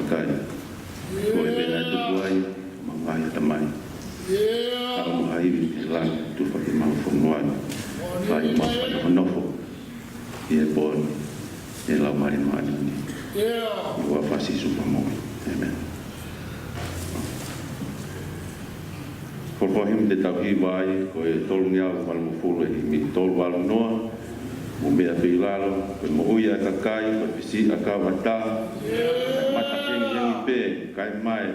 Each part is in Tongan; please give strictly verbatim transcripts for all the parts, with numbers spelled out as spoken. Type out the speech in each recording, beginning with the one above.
Kai. Ko e pena e tuku ai, mamahi ʻa Tamai. Ka mo ha ivi ʻi langi, tufa ke mau fonua ni. Fai mau fai nonofo. ʻI he pō ni, ʻi he Laumālie Māʻoniʻoni. ʻI he huafa ʻo Sīsū Fakamoʻui. ʻĒmeni. Ko e himi te tau hiva ai, ko e tolungeau valungofulu, e himi tolu valu noa, mo meʻa pē ʻi lalo, ko e moʻui ʻa e kakai, ko e fisi ʻakau ʻa e taha, mata hengihengi pē, kae ʻikai mai,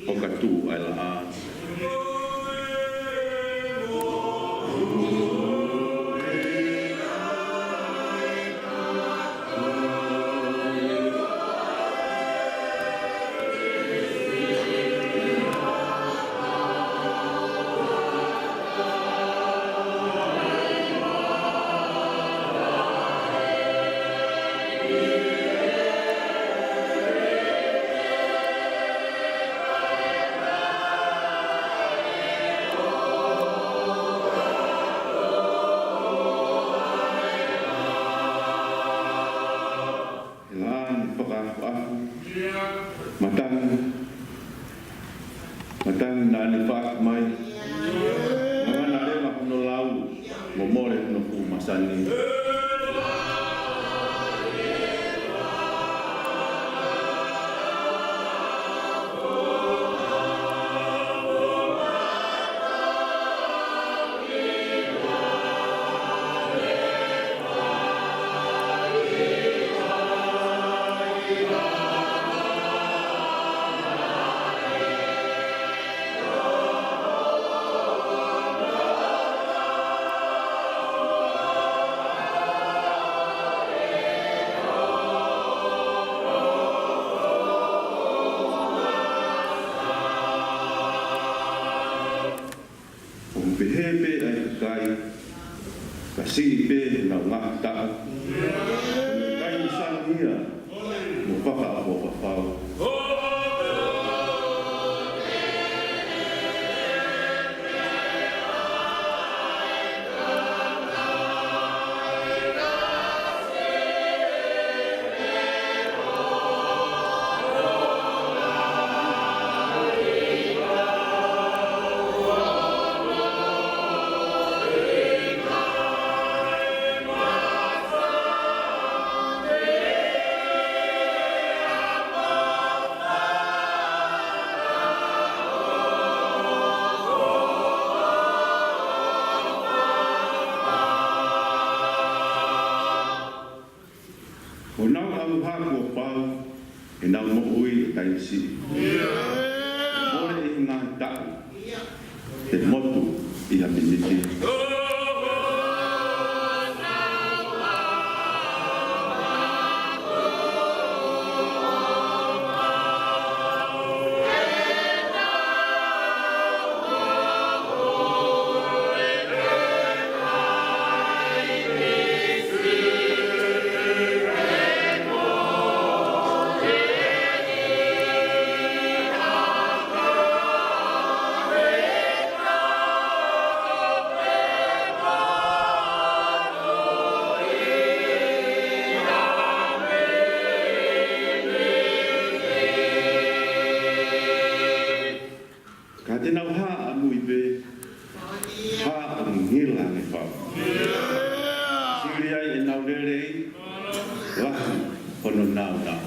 ʻo ka tuʻu ʻa e laʻā. He laʻā naʻe fakaʻafuʻafu, matangi, matangi naʻa ne faʻaki mai, ngangana leva hono lau, mo mole hono fuʻu masani. ʻOku pehē pē ʻa e kakai, ka siʻi pē ʻenau ngaahi taʻu. Ko e kakai ʻoku sangi ia, mo fakaʻofoʻofa fau. Ko honau ʻauha kuo pau, ʻenau moʻui ʻe taimi siʻi. Mole ʻi he ngaahi taʻu, te motu ʻi ha miniti. Ka te nau hā ʻamui pē, hā ʻo ngingila ange fau. Sili ai ʻenau lelei, lahi hono nāunau.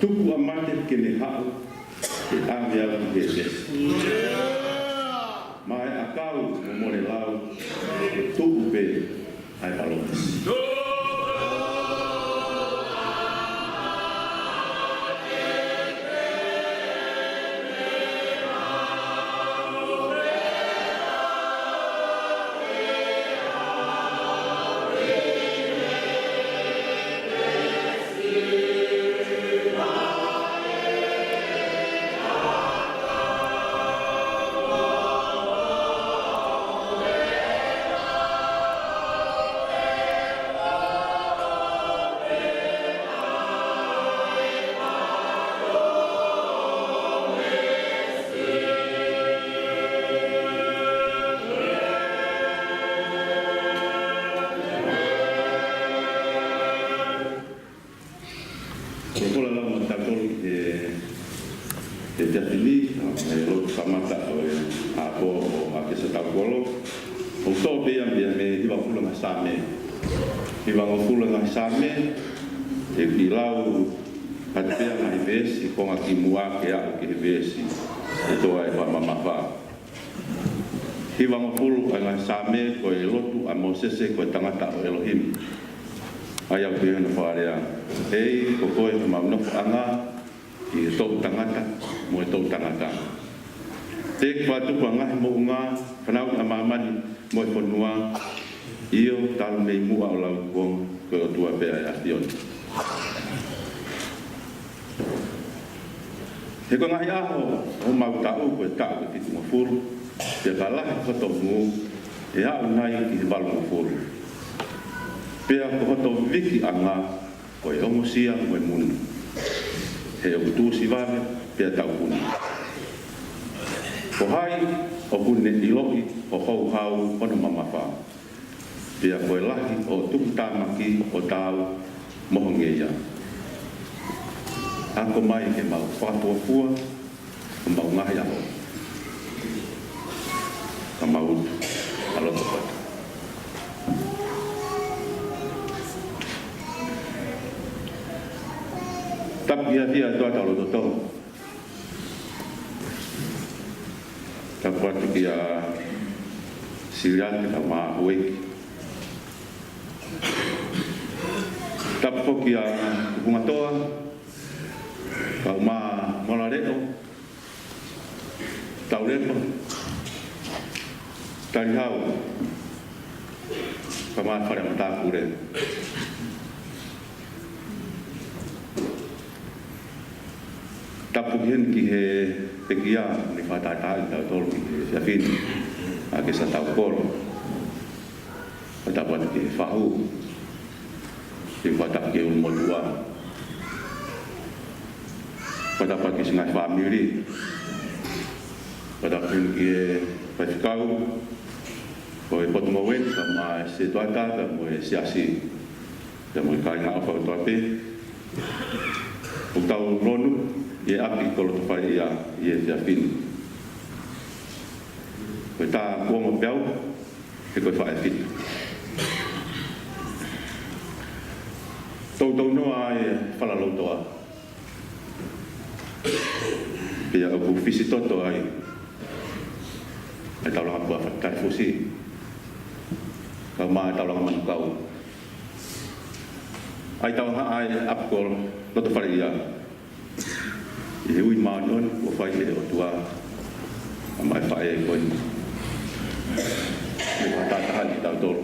Tuku ʻa mate ke ne haʻu, ke ʻave au ki Hētesi. Maʻu e ʻakau mo mole lau, tuʻu pē ʻa e palōmesi. Efiafi ni, ʻa e lotu kamata ʻo e ʻaho ʻo ʻAkesa Taukolo. ʻOku toʻo pē ia mei he hivangofulu ngaahi Saame. Hivangofulu ngaahi Saame, ʻe kiʻi lau atu pē ʻa e ngaahi veesi, konga kimuʻa ke aʻu ki he veesi ʻe tolu ʻa e fakamamafa. Hivangofulu ʻa e ngaahi Saame, ko e lotu ʻa Mōsese ko e tangata ʻo ʻElohimi. ʻA ia ʻoku pehē hono fakalea: ʻEiki, ko koe homau nofoʻanga ʻi he toʻutangata mo e toʻutangata. Teʻeki fakatupu ʻa e ngaahi moʻunga, fanauʻi ʻa māmani mo e fonua, ʻio, talu mei muʻa ʻo lauikuonga, ko e ʻOtua pē ʻa e ʻAfiona. He ko e ngaahi ʻaho ʻo homau taʻu ko e taʻu ʻe fitungofulu, pea ka lahi hoto ngū, ʻe aʻu nai ki he valungofulu? Pea ko hoto vikiʻanga ko e ongosia mo e munu, he ʻoku tuʻusi vave pea taupuni. Ko hai ʻoku ne ʻiloʻi ʻo houhau hono mamafa? Pea ko e lahi ʻo e tuputāmaki ʻo taau mo ho ngeia. Ako mai ke mau fakafuofua homau ngaahi ʻaho, ka mau utu ʻa loto poto. Tapu ki he ʻAfiona ʻi hotau loto tonu. Tapu atu kia Siliate kae ʻumaʻā houʻeiki. Tapu kia Kupunga Toa kae ʻumaʻā Mola Leʻo, Taulepa, Talihau, kae ʻumaʻā Fale Matāpule. Tapu ki heni ki he pekia, ne fakatātaaʻi kitautolu ki he efiafi ni, ʻAkesa Taukolo. Fakatapu atu ki he fahu. Ke fakatapu ki he ʻulumotuʻa. Fakatapu atu ki he ngaahi fāmili. Fakatapu ki he faifekau ʻo e potungāue ni, kae ʻumaʻā e sētuata, kae ʻumaʻā e siasi, kae ʻumaʻā e kāinga ʻofa kotoa pē. ʻOku tau lonu ʻi he ʻapi ko Lotofaleʻia ʻi he efiafi ni. Ko e tā kuo mo peau, he ko e faʻē fitu. Toutou noa ai e falalautoa. Pea ʻoku fisitoto ai ʻa e taulanga pua fakatalifusi, kae ʻumaʻā e taulanga manukau. ʻA e taulanga ʻa e ʻapi ko Lotofaleʻia. ʻI he ui māʻoniʻoni kuo fai ʻe he ʻOtua ʻa e faʻē ko eni. Ke fakataha kitautolu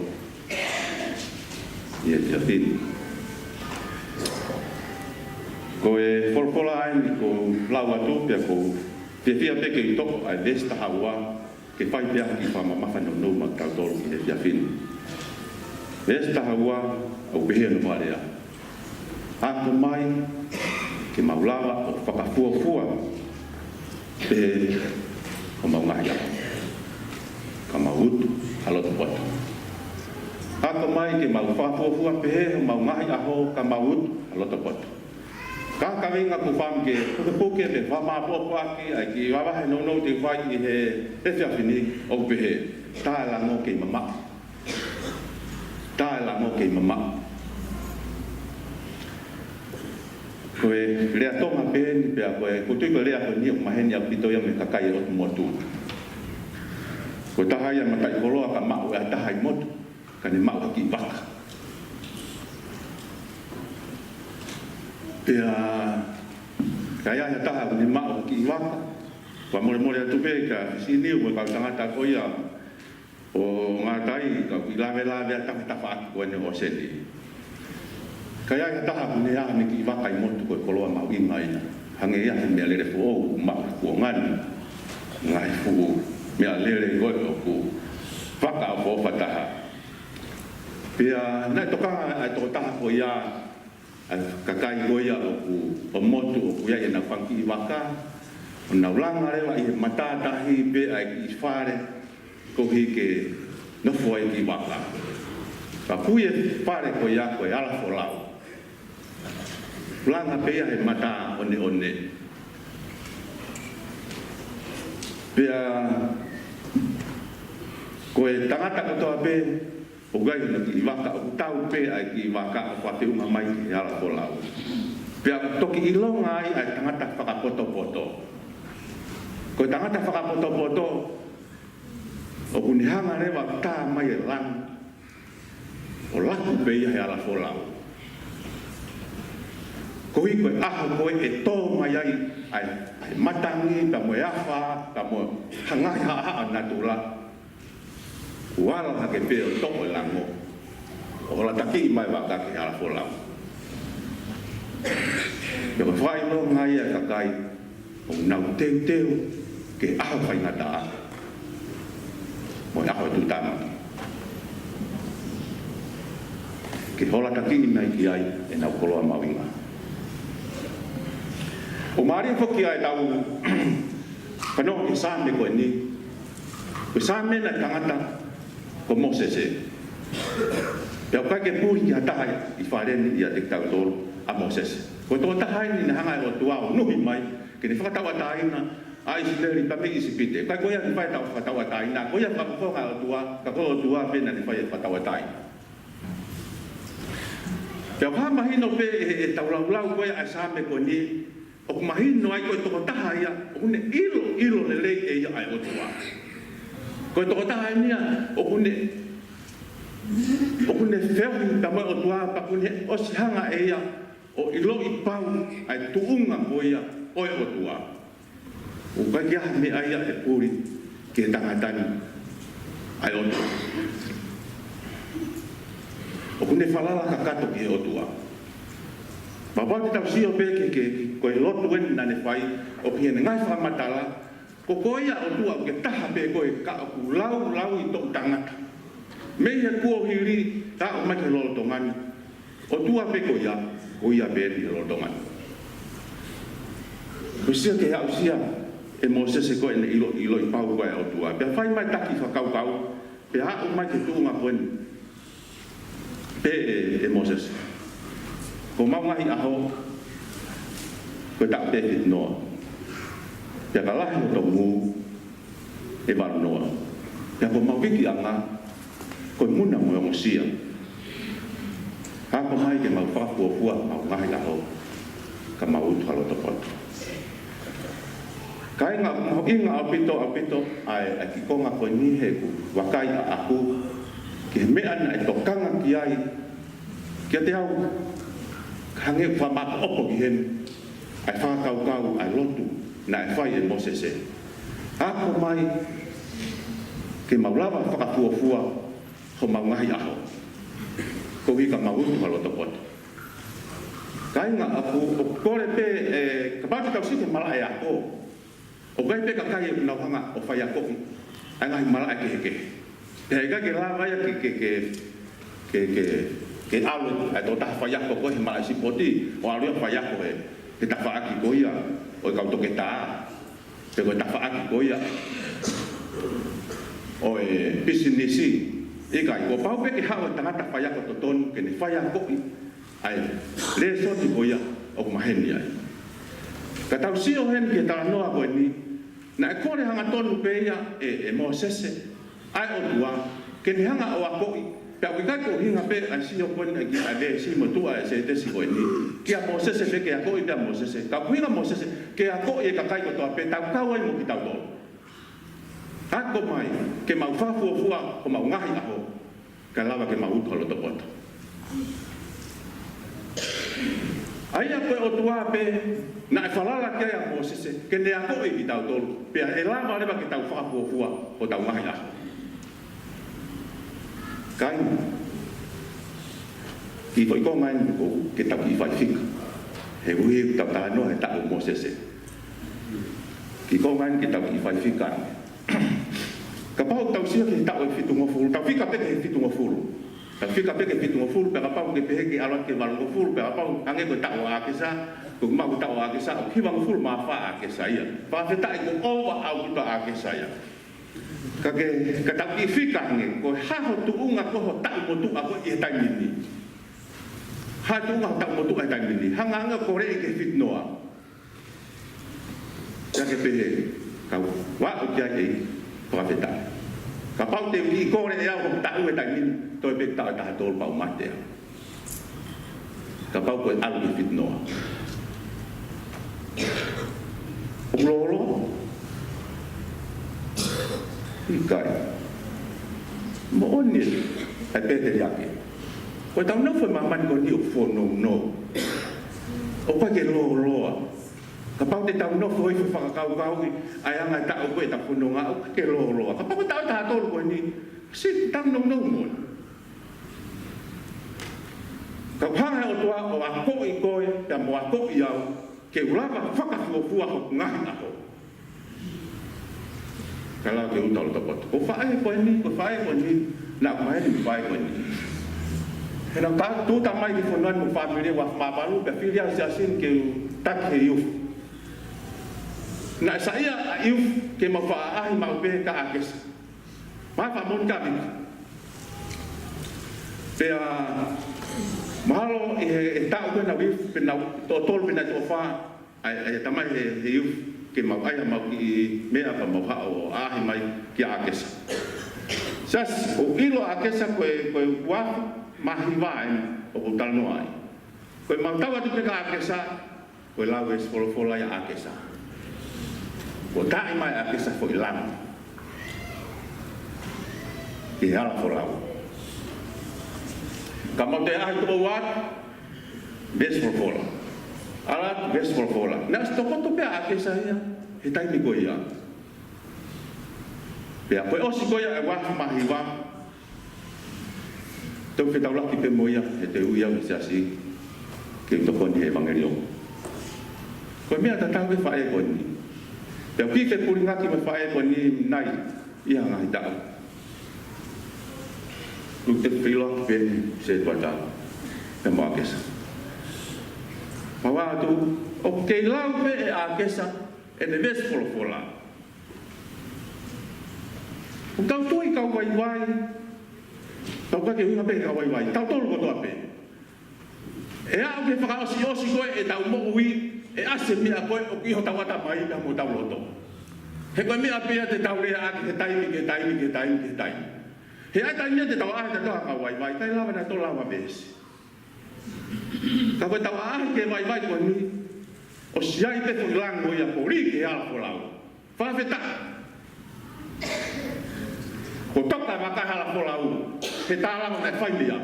ʻi he efiafi ni. Ko e folofola ʻeni ʻoku ou lau atu pea ʻoku ou fiefia pē ke u toʻo ʻa e veesi taha ua ke fai pē ha kiʻi fakamamafa nounou maʻa kitautolu ʻi he efiafi ni. Veesi taha ua, ʻoku pehē hono fakalea: Ako mai ke mau lava ʻo fakafuofua pehē homau ngaahi ʻaho, ka mau utu ʻa loto poto. Ako mai ke mau fakafuofua pehē homau ngaahi ʻaho, ka mau utu ʻa loto poto. Ka ko e kaveinga ʻoku ou fakaʻamu ke pukepuke pe fakamāʻopoʻopo ʻaki ʻa e kiʻi vavahe nounou te u fai ʻi he efiafi ni, ʻoku pehē: Taʻelango kei mamaʻo. Taʻelango kei mamaʻo. Ko e lea Tonga pē eni, pea ko e, ʻoku ou tui ko e lea ko eni ʻoku maheni ʻaupito ia mei he kakai ʻo e ʻotu motu. Ko e taha ia e mataʻikoloa ka maʻu ʻe ha taha ʻi motu, ka ne maʻu ha kiʻi vaka. Pea ka ʻi ai ha taha ʻoku ne maʻu ha kiʻi vaka, fakamolemole atu pē kia Fisiniu mo e kau tangata ko ia ʻo ngātai, ka ʻoku kiʻi lavelave ʻa e tangata faʻaki ko eni ʻo ʻōseni. Ka ʻi ai ha taha ʻoku ne ʻi ai haʻane kiʻi vaka ʻi motu, ko e koloa mahuʻinga ia. Hangē ia ha meʻalele foʻou ʻoku maʻu he kuonga ni. Ngaahi fuʻu meʻalele ko ē ʻoku fakaʻofoʻofa taha. Pea naʻe tokanga ʻa e tokotaha ko ia, ʻa e kakai ko ia ʻoku, ʻo motu ʻoku ʻi ai ʻenau fanga kiʻi vaka, ʻo nau langa leva ʻi he matātahi pē ʻa e kiʻi fale, koeʻuhi ke nofo ai e kiʻi vaka. Ka ʻoku ui e fale ko ia ko e Alafolau. Langa pē ia he mata ʻoneʻone. Pea ko e tangata kotoa pē ʻoku ʻi ai hono kiʻi vaka, ʻoku tau pē ʻa e kiʻi vaka ʻoku feʻunga mai ki he hala folau. Pea toki ʻilonga ai ʻa e tangata fakapotopoto. Ko e tangata fakapotopoto ʻoku ne hanga leva ʻo tā mai e langi ʻo laku pē ia he hala folau. Koeʻuhi ko e ʻaho ko ē ʻe tō mai ai ʻa e, ʻa e matangi, pea mo e afā, pea mo e ngaahi haʻahaʻa ʻo natula, ʻoku ala hake pē ʻo toʻo e lango, ʻo hola takiʻi mai e vaka ki he hala folau. Pea ko e fakaʻilonga ia ʻa e kakai ʻoku nau teuteu ki he ʻaho faingataʻa mo e ʻaho tuʻutāmaki, ke hola takiʻi mai ki ai ʻenau koloa mahuʻinga. ʻOku mālie foki ʻa ʻetau fanongo ki he Saame ko eni. Ko e Saame naʻe tangata ko Mōsese. Pea ʻoku ʻikai ke puli ki ha taha ʻi fale ni ʻiate kitautolu ʻa Mōsese. Ko e tokotaha eni naʻe hanga ʻe he ʻOtua ʻo nuhi mai ke ne fakatauʻatāina ʻa ʻIsileli mei ʻIsipite. ʻIkai ko ia naʻe fai e fakatauʻatāina, ko ia fakafofonga ʻa e ʻOtua, ka ko e ʻOtua pē naʻa ne fai e fakatauʻatāina. Pea ʻoku mahino pē ʻe he, ʻetau laulau ko ia ʻa e Saame ko eni, ʻoku mahino ai ko e tokotaha ia ʻoku ne ʻiloʻilo lelei ʻe ia ʻa e ʻOtua. Ko e tokotaha eni ia ʻoku ne, ʻoku ne feohi pea mo e ʻOtua, pea ʻoku ne ʻosi hanga ʻe ia ʻo ʻiloʻi pau ʻa e tuʻunga ko ia ʻo e ʻOtua. ʻOku ʻikai ke ʻi ai ha meʻa ia ʻe puli ki he tangata ni ʻa e ʻOtua. ʻOku ne falala kakato ki he ʻOtua. Kapau te tau sio pē ki he, ki he, ko e lotu eni naʻa ne fai, ʻo ki heʻene ngaahi fakamatala, ko, ko ia ʻOtua ʻoku ke taha pē koe ka ʻoku laulau ʻi toʻu tangata. Mei he kuohili, ka ʻo aʻu mai ki he lolotonga ni. ʻOtua pē ko ia, ko ia pē eni he lolotonga ni. Ko e sio ki he aʻusia ʻe Mōsese ko ʻene ʻilo, ʻiloʻi pau ko e ʻOtua. Pea fai mai taki fakakaukau, pea aʻu mai ki he tuʻunga ko eni. Pehē ʻe, ʻe Mōsese, ko homau ngaahi ʻaho, ko e taʻu pē fitungofulu. Pea ka lahi hoto ngū, ʻe valu noa. Pea ko homau vikiʻanga, ko e muna mo e ongosia. Ako mai ke mau fakafuofua homau ngaahi ʻaho, ka mau utu ha loto poto. Kāinga, mahuʻinga ʻaupito, ʻaupito ʻa e, ʻa e kiʻi konga ko eni he ʻoku vakai ʻaʻaku ki he meʻa naʻe tokanga ki ai kiate au, hangē ʻoku fakamāʻopoʻopo ki heni ʻa e fakakaukau, ʻa e lotu naʻe fai ʻe Mōsese. Ako mai ke mau lava fakafuofua homau ngaahi ʻaho, koeʻuhi ka mau utu ha loto poto. Kāinga, ʻoku, ʻoku kole pē, ē, kapau te tau sio ki he malaʻe ako, ʻoku ʻi ai pē kakai ʻoku nau hanga ʻo faiakoʻi ʻa e ngaahi malaʻe kehekehe. Pea ʻikai ke lava ia ke, ke, ke, ke, ke, ke ʻalu ʻa e tokotaha faiako ko ē he malaʻe sipoti, ʻo ʻalu ia ʻo faiako he, he tafaʻaki ko ia ʻo e kau toketā, pe ko e tafaʻaki ko ia ʻo e pisinisi. ʻIkai, kuo pau pē ke haʻu e tangata faiako totonu ke ne faiakoʻi ʻa e lēsoni ko ia ʻoku maheni ai. Ka tau sio heni ki he talanoa ko eni, naʻe kole hangatonu pē ia ʻe, ʻe Mōsese ʻa e ʻOtua ke ne hanga ʻo akoʻi. Pea ʻoku ʻikai ko e ʻuhinga pē ʻa e sio ko eni ki he veesi motuʻa ʻe sētesi ko eni kia Mōsese pē ke akoʻi pē ʻa Mōsese. Ka ʻuhinga Mōsese ke akoʻi e kakai kotoa pē, tau kau ai mo kitautolu. Ako mai ke mau fakafuofua homau ngaahi ʻaho, kae lava ke mau utu ha loto poto. ʻA ia ko e ʻOtua pē naʻe falala ki ai ʻa Mōsese ke ne akoʻi kitautolu, pea ʻe lava leva ke tau fakafuofua hotau ngaahi ʻaho. Kāinga, kiʻi foʻi konga eni ko ē ke tau kiʻi fai fika. He ʻuhi ʻoku tau talanoa he taʻu ʻo Mōsese. Kiʻi konga eni ke tau kiʻi fai fika. Kapau tau sio ki he taʻu ʻe fitungofulu, tau fika pē ki he fitungofulu. Tau fika pē ki he fitungofulu, pea kapau ke pehē ke ʻalu ki he valungofulu, pea kapau hangē ko e taʻu ʻa ʻAkesa, ko ʻemau taʻu ʻa ʻAkesa, ʻoku hivangofulu mā fā ʻa ʻAkesa ia. Fakafetaʻi ko e ʻova ʻaupito ʻa ʻAkesa ia. Ka ke, ka tau kiʻi fika ange, ko e hā ho tuʻunga ko ho taʻu motuʻa ko ē he taimi ni. Hā tuʻunga ho taʻu motuʻa he taimi ni. Hanga ange ʻo koleʻi ki he fitungofulu. Pea ke pehē, Ka u aʻu ki ai ʻeiki, fakafetaʻi. Kapau te u kiʻi kole ʻe au hoku taʻu he taimi ni, toe pē taʻu ʻe taha tolu pea u mate au. Kapau ko e ʻalu ki he fitinoa. ʻOku lōloa? ʻIkai. Moʻoni ē, ʻa e pēteliake. Ko ʻetau nofo he māmani ko eni ʻoku fonounou. ʻOku ʻikai ke lōloa. Kapau te tau nofo ʻo fakakaukauʻi ʻa e anga e taʻu ko ē ʻetau fononga, ʻoku ʻikai ke lōloa. Kapau ko e taʻu ʻe taha tolu ko eni, siʻi tau nounou mo ia. Ka ʻoku hanga ʻe he ʻOtua ʻo akoʻi koe, pea mo akoʻi au, ke u lava fakafuofua hoku ngaahi ʻaho. Ka lau ke u tau loto poto. Ko e faʻē ko eni, ko e faʻē ko eni, naʻa ku maheni ko e faʻē ko eni. He naʻa ku tūʻuta mai ki he fonua ni mo e fāmili ʻe uafulu mā valu, pea fili au he siasi ni ke u taki he youth. Naʻe saiʻia ʻa e youth ke mau faʻa ʻaʻahi maʻu pē kia ʻAkesa. Mā faʻa moʻoni ka viki. Pea mahalo ʻi he, he taʻu ko ē naʻa ku youth, pe naʻa ku toʻo tolu pe naʻa ku toʻo fā, ʻa e, ʻa e tamai he, he youth ke mau ʻai haʻamau kiʻi meʻa pea mau haʻu ʻo ʻaʻahi mai kia ʻAkesa. Siasi, ʻoku ʻilo ʻa ʻAkesa ko e, ko e uafu mā hiva eni ʻoku ou talanoa ai. Ko ʻemau tau atu pē kia ʻAkesa, ko e lau veesi folofola ia ʻa ʻAkesa. Kuo taaʻi mai ʻe ʻAkesa e foʻi langi ki he hala folau. Ka mau toe ʻaʻahi toʻo atu, veesi folofola. ʻAlu atu, veesi folofola. Naʻe ʻosi tokoto pē ʻa ʻAkesa ia he taimi ko ia. Pea ko e ʻosi ko ia e uafu mā hiva, te u fetaulaki pē mo ia, he te u ui au ki he siasi ke u tokoni he ʻevangeliō. Ko e meʻa tatau ki he faʻē ko eni. Pea u kiʻi fepulingaki mo e faʻē ko eni nai ʻi ha ngaahi taʻu. Luke Filo pē ni se tuata pē mo ʻAkesa. Pea u ʻai atu, ʻoku kei lau pē ʻe ʻAkesa ʻene veesi folofola. ʻOku tau tui kau vaivai, tau ka ke ʻuhinga pē kau vaivai, tautolu kotoa pē. ʻE aʻu ki he fakaʻosiʻosi ko ē ʻetau moʻui, ʻe ʻasi e meʻa ko ē ʻoku ʻi hotau ʻatamai pea mo hotau loto. He ko e meʻa pē ia te tau lea ʻaki he taimi ki he taimi ki he taimi ki he taimi. He ʻai taimi ia te tau ʻaʻahi tautolu ha kau vaivai, ʻikai lava naʻa tau lava veesi. Ka ko ʻetau ʻaʻahi ki he vaivai ko eni, ʻosi ʻai pē foʻi langi ia kuo lī ki he hala folau. Fakafetaʻi. Kuo toka e vaka he hala folau, he tālanga naʻe fai mei ai.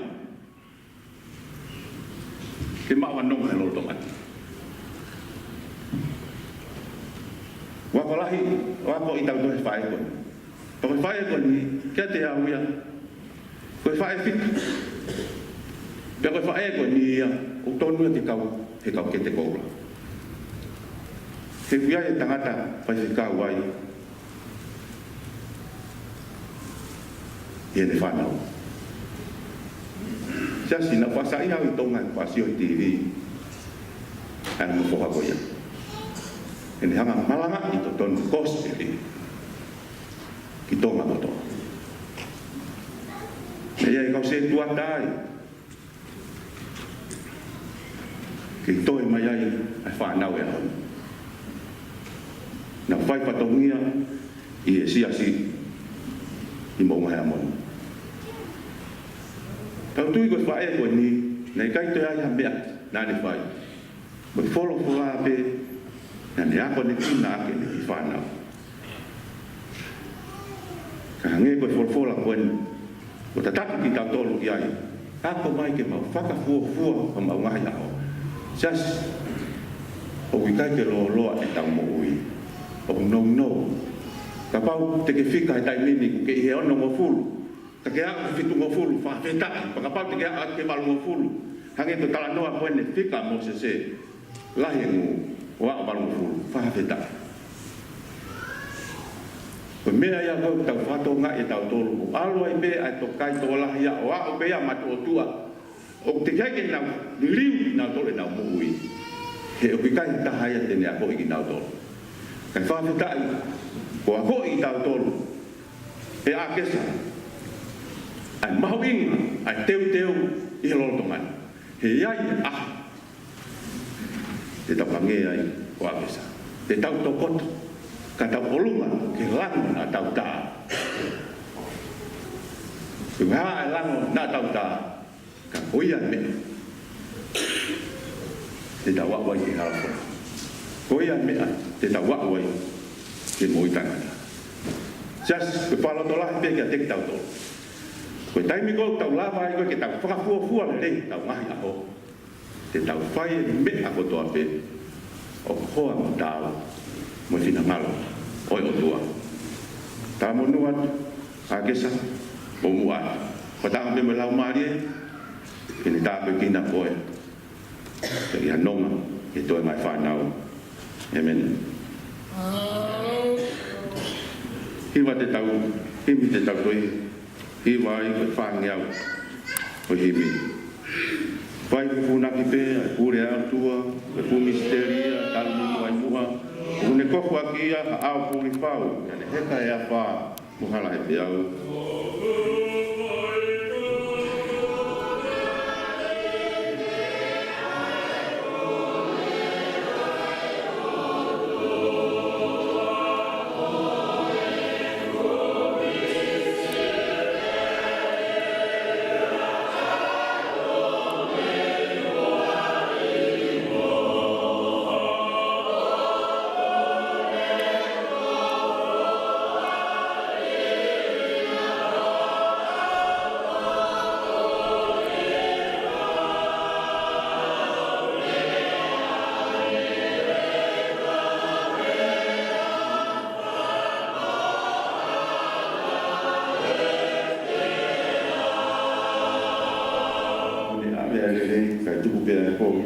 Ke maʻu ha nonga he lolotonga ni. ʻOku ako lahi, ʻoku ako ʻi tautolu he faʻē ko eni. Pea ko e faʻē ko eni, kiate au ia, ko e faʻē fika. Pea ko e faʻē ko eni ia, ʻoku tonu ia ke kau he kau kete koula. He ʻoku ʻi ai e tangata faifekau ai ʻi heʻene fānau. Siasi, naʻa ku faʻa saiʻia au ʻi Tonga, faʻa sio he TV ʻa e ongo foha ko ia. ʻEne hanga ʻo malangaʻi totonu e kosipeli ki Tonga kotoa. Naʻe ʻi ai e kau sētuata ai ke toe mai ai ʻa e fānau ʻi he ʻaho ni. Naʻa ku fai fatongia ʻi he siasi ʻi Moʻunga Heamoni. Tau tui ko e faʻē ko eni, naʻe ʻikai toe ʻi ai ha meʻa naʻa ne fai. Ko e folofola pē naʻa ne akonekina ʻaki ʻene kiʻi fānau. Ka hangē ko e folofola ko eni, ʻoku tataki kitautolu ki ai. Ako mai ke mau fakafuofua homau ngaahi ʻaho. Siasi, ʻoku ʻikai ke lōloa ʻetau moʻui. ʻOku nounou. Kapau te ke fika he taimi ni, ʻoku ke ʻi he onongofulu. Ka ke aʻu ki he fitungofulu, fakafetaʻi. Pea kapau te ke aʻu ki he valungofulu, hangē ko e talanoa ko eni fika ʻa Mōsese, lahi e ngū, ʻo aʻu valungofulu, fakafetaʻi. Ko e meʻa ia ʻoku tau fatongia ʻe tautolu, ʻoku ʻalu ai pē ʻa e tokaiʻi tokolahi ia, ʻo aʻu pē ia matuʻotuʻa, ʻoku teʻeki ai ke nau liliu kinautolu ʻenau moʻui. He ʻoku ʻikai ha taha ia te ne akoʻi kinautolu. Kae fakafetaʻi, kuo akoʻi kitautolu ʻe ʻAkesa ʻa e mahuʻinga ʻa e teuteu ʻi he lolotonga ni. He ʻe ʻi ai e ʻaho te tau hangē ai ko ʻAkesa. Te tau tokoto. ka tau ʻolunga ki he lango naʻa tau tā. Ko e hā e lango naʻa tau tā? Ka ko ia e meʻa te tau aʻu ai ki he hala fononga. Ko ia e meʻa te tau aʻu ai ki he moʻui taʻengata. Siasi, ko e fakalotolahi pē kiate kitautolu. Ko e taimi ko ē ʻoku tau lava ai ko ē ke tau fakafuofua lelei ʻetau ngaahi ʻaho, te tau fai e meʻa kotoa pē ʻoku hoa mo taau mo e finangalo ʻo e ʻOtua. Talamonū atu, ʻAkesa, ʻo muʻa atu. Fakataha pē mo e Laumālie ke ne tāpuekina koe pea ke ʻi ai ha nonga ki he toenga e fānau. ʻĒmeni. Hiva te tau, himi te tau toe hiva ai ko e fāngeau ʻo e himi. Fai fufūnaki pē ʻa e pule ʻa e ʻOtua, ko e fuʻu misiteli ia talu mei muʻa ʻi muʻa, ʻoku ne kofu ʻaki ia ha ʻao pulifau, pea ne heka e afā mo hala ʻe peau. Ko e ʻave ʻa e lelei, kae tuku pē ʻa e kovi.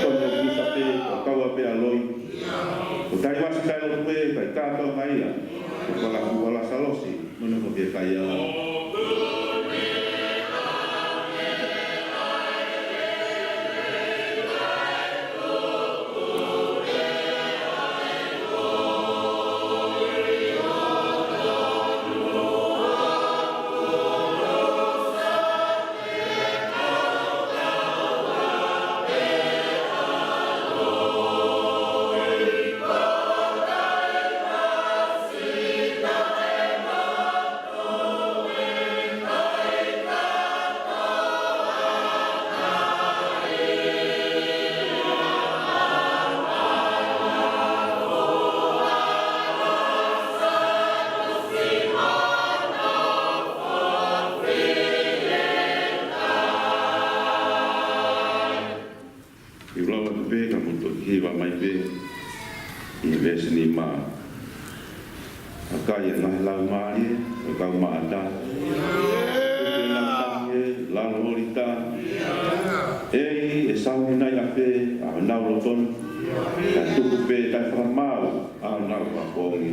Ko e kusa pē, ko e kaua pē ʻa e loi. Ko e taiwasi taʻelotu pē, kae kātoa mai ia. Ko e fakafuoa Lasalosi, mo ne ko ke kai au. ʻI he lau atu pē ka mou toki hiva mai pē ʻi he veesi nima. ʻA kai ʻa e ngaahi laumālie ʻo e kau maʻata, ʻoku ʻi he lalo ʻo e lita. ʻEiki, ʻe sauni nai ʻapē ʻa honau loto ni, kae tuku pē taʻe fakamaau ʻa honau fakapoongi.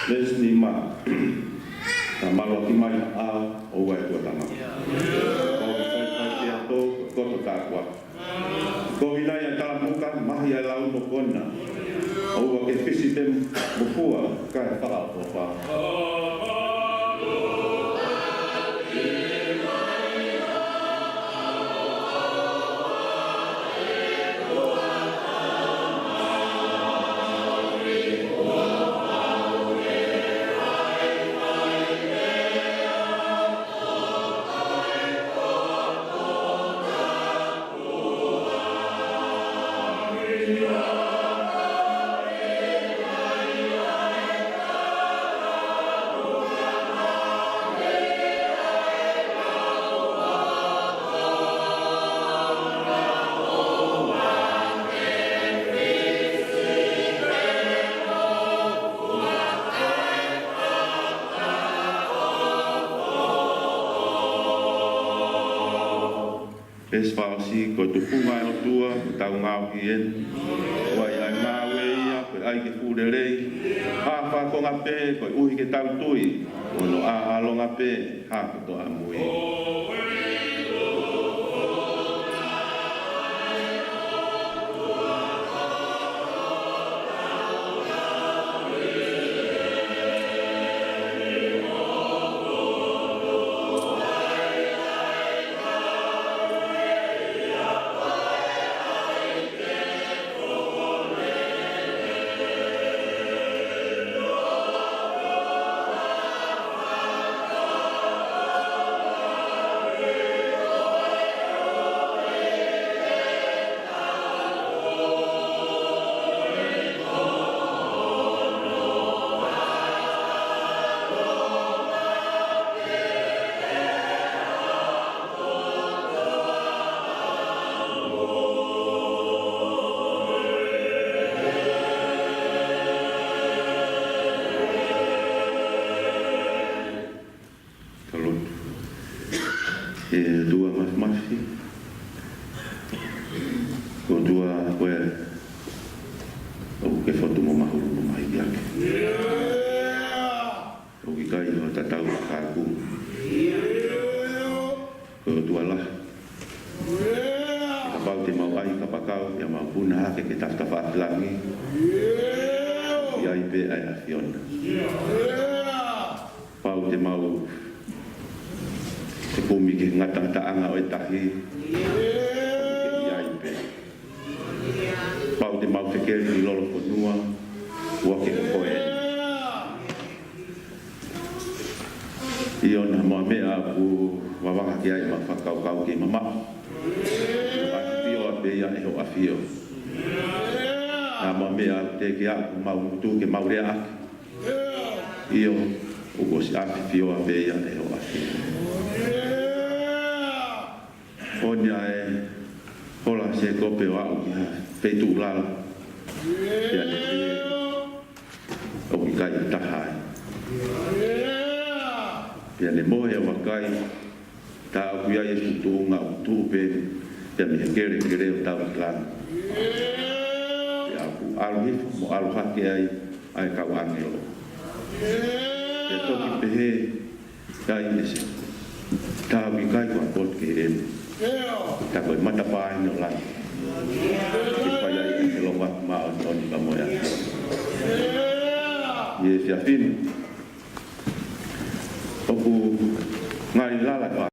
Veesi nima. Ka maluʻaki mai ha ʻao ʻo e tuʻa tama. Kau kai kai te ato, koto tāpuaki. Kovi nai ʻa e talamuka, mahi ʻa e lau mo kona. ʻOua ke fisi pē mo fua, kae fakaʻofoʻofa. Veesi fakaʻosi, ko e tufunga ʻo e ʻOtua, ko ʻetau ngaohi eni. ʻOua ʻe ngāue ia, ko e ʻai ke fuʻu lelei. Hā fakakonga pē, koeʻuhi ke tau tui. Ko hono ʻāʻalonga pē, hā kotoa ʻamui. ʻE ʻOtua Māfimafi, ʻOtua koe ʻoku ke fotu mo mahulu mo mahikiake. ʻOku ʻikai ha tatau ka ku. Ko e ʻOtua lahi. Kapau te mau ʻai kapakau ia mau puna hake ke tafatafa ʻaki langi, ʻi ai pē ʻa e ʻAfiona. Kapau te mau fekumi ki he ngatangataʻanga ʻo e tahi, ʻoku ke ʻi ai pē. Kapau te mau fekeli ki lolofonua, ʻoku ke ʻi ai pē. ʻIo, naʻa mo e meʻa ʻoku vavanga ki ai ʻemau fakakaukau ke mamaʻo, ʻoku ʻafio pē ia ʻe hoʻo ʻAfio. Naʻa mo e meʻa ʻoku teʻeki ai ke mau ngutu ke mau leaʻaki, ʻio, ʻoku ʻosi ʻafio pē ia ʻe hoʻo ʻAfio. ʻOku ne ʻai hola Sēkope ʻo aʻu ki ha feituʻu lalo, pea ne pehē ʻoku ʻikai taha ai. Pea ne mohe ʻo vakai, tā ʻoku ʻi ai e tuʻunga ʻoku tuʻu pē ia mei he kelekele ʻo tau ki langi. Pea ʻoku ʻalu hifo mo ʻalu hake ai ʻa e kau ʻāngelo. Pea toki pehē, ʻIkai ʻe se. Tā ʻoku ʻikai ko ha potu kehe eni. Tā ko e matapā eni ʻo langi. Ke fai ai e longoaʻa māʻoniʻoni pea mo e ʻAfio. ʻI he efiafi ni, ʻoku ngali lala ʻa